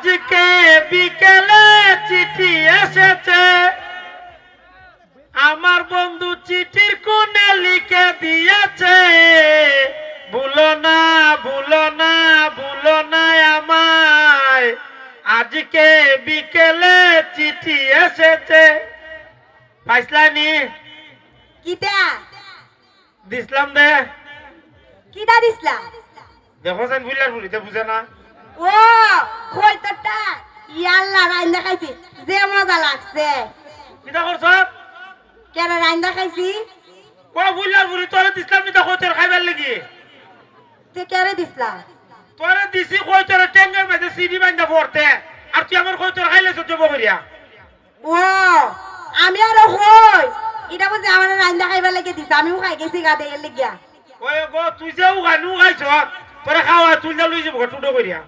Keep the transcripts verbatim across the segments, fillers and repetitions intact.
আজকে বিকেলে চিঠি এসেছে, আমার বন্ধু চিঠির কোণে লিখে দিয়েছে, ভুলো না, ভুলো না, ভুলো না আমায়। আজকে বিকেলে চিঠি এসেছে। পাইছলানি? কিতা? দিছলাম দে। কিতা দিছলা? দেখো যেন বুইল্লার ফুরিতে বুঝে না। ও, কইতরটা। ইয়াল্লা, রাইন্দা খাইছি। যে মজা লাগছে। কিতা করছ? কেন রাইন্দা খাইছি? ও বুইল্লার ফুরি, তোরে দিছলাম নি তা কইতর খাইবার লাগি। তে কেরে দিছলা? তোরে দিছি কইতর টেঙ্গের মাঝে সিডি বাইন্দা পড়তে। আর তুই আমার কইতর খাইলে সহ্য করিয়া। ও, আমি আরো কই, ইটা বুঝি আমারে রাইন্দা খাইবার লাগি দিছে, আমিও খাই গেছি গা দে এর লাগিয়া। ওই গো, তুই যে উগানু খাইছ, তোরে খাওয়া তুই যা লই যাবো টুটো করিয়া।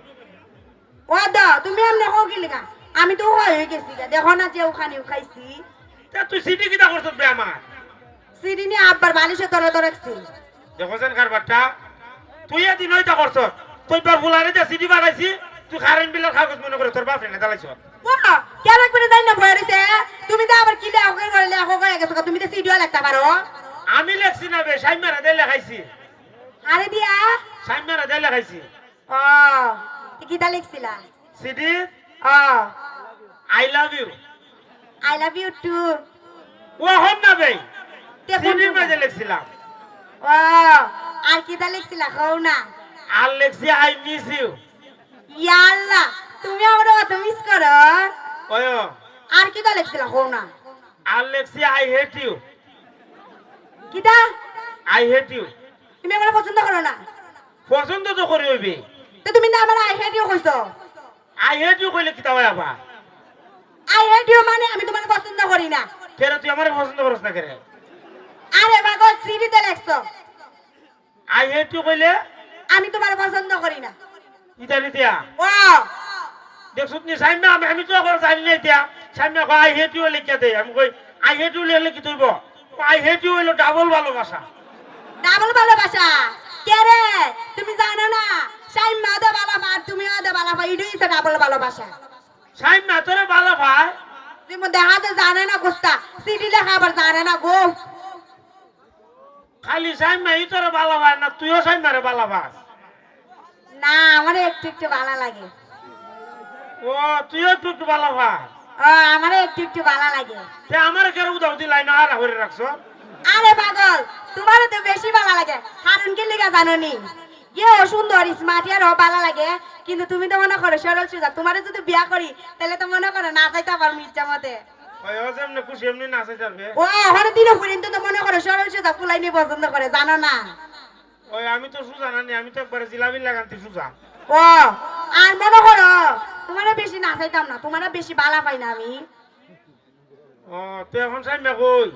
ও দা, তুমি এমনে কও কি লিগা? আমি তো উগাই হয়ে গেছি গা, দেখো না যে উখানিও খাইছি। তে তুই সিডি কিতা করছ বে আমার? সিডি নিয়া আব্বার বালিশে ধরে ধরে রাখছি। দেখো যেন কারবারটা, তুই এদিন ওইটা করছ, তুই তোর ফুলারে যে সিডি বানাইছি, তুই কারেন্ট বিলের কাগজ মনে করে তোর বাপরে না জ্বালাইছ। ও, কেন করে যাই না বয়ে রইছে? তুমি তো আবার কি লেখকের ঘরে লেখক হয়ে গেছো গো, তুমি তো সিডিও লিখতে পারো। আমি লেখছি না বে, সাইমারা দে লেখাইছি। আরে দিয়া? সাইমারা দে লেখাইছি। ও, তুই কিতা লিখছিলা? সিডি? ও। I love you। I love you too। ও হন না বে। তে কোন সিডির কোন? মাঝে লিখছিলাম। ও, আর কিতা লিখছিলা, কও না। আর লিখছি I miss you। ইয়াল্লা, তুমি আমারে অত মিস করো? ওই ও। আর কিতা লিখছিলা, কও না। আর লিখছি I hate you। কিতা? I hate you। তুমি আমারে পছন্দ করো না? পছন্দ তো করি অইবে। তো তুমি না আমারে I hate you কইছো? I hate you কইলে কিতা অয় আবার? I hate you মানে আমি তোমারে পছন্দ করি না। কেরে তুই আমারে পছন্দ করস না কেরে? আরে পাগল, সিডিতে লেখছো। I hate you কইলে? আমি তোমারে পছন্দ করি না। ইতা নি দিয়া? ও। দেখছত নি সাইমা, আমি, আমি তো এখন জানি না ইতা। সাইমা কয়, "I hate you" লিখিয়া দে। আমি কই, "I hate you" লিখলে কিতা অইবো?" "I hate you" অইলো ডাবল ভালোবাসা। ডাবল ভালোবাসা? কেরে? তুমি জানো না? সাইমা দে ভালোবাসা, তুমিও দে ভালোবাসা, ইডুই ইসে ডাবল ভালোবাসা। সাইমা তোরে ভালো পায়? তুমি দেখা যে জানে না কুস্তা, সিডি লেখা আবার জানে না গো। খালি সাইমাই তোরে ভালো পায় না, তুইও সাইমারে ভালো পাস? না, আমারে একটু একটু ভালো লাগে। ও, তুইও একটু একটু ভালো পাস? ও, আমারে একটু একটু ভালো লাগে। তে আমারে কেরে উদাও দিলাই না, আরা করে রাখছো? আরে পাগল, তোমারে তো বেশি ভালো লাগে। কারণ কি লিগা জানো নি? ইয়ে ও সুন্দর, স্মার্ট, ইয়ার ও ভালো লাগে। কিন্তু তুমি তো মনে করো সরল সোজা। তোমারে যদি বিয়া করি, তাহলে তো মনে করো না যাইতে পারবো ইচ্ছা মতে। ওই ও যেমনে খুশি এমনি নাচে যাবে। ও, ওখানে দিনও পর্যন্ত তো মনে করো সরল সোজা ফুলাইনি পছন্দ করে, জানো না? ওই আমি তো সুজা না নি, আমি তো একবারে জিলাপির লাগান্তি সুজা। ও, আর মনে করো, তোমারে বেশি নাচাইতাম না, তোমারে বেশি বালা পাই না আমি। ও, তুই এখন সাইমা কই?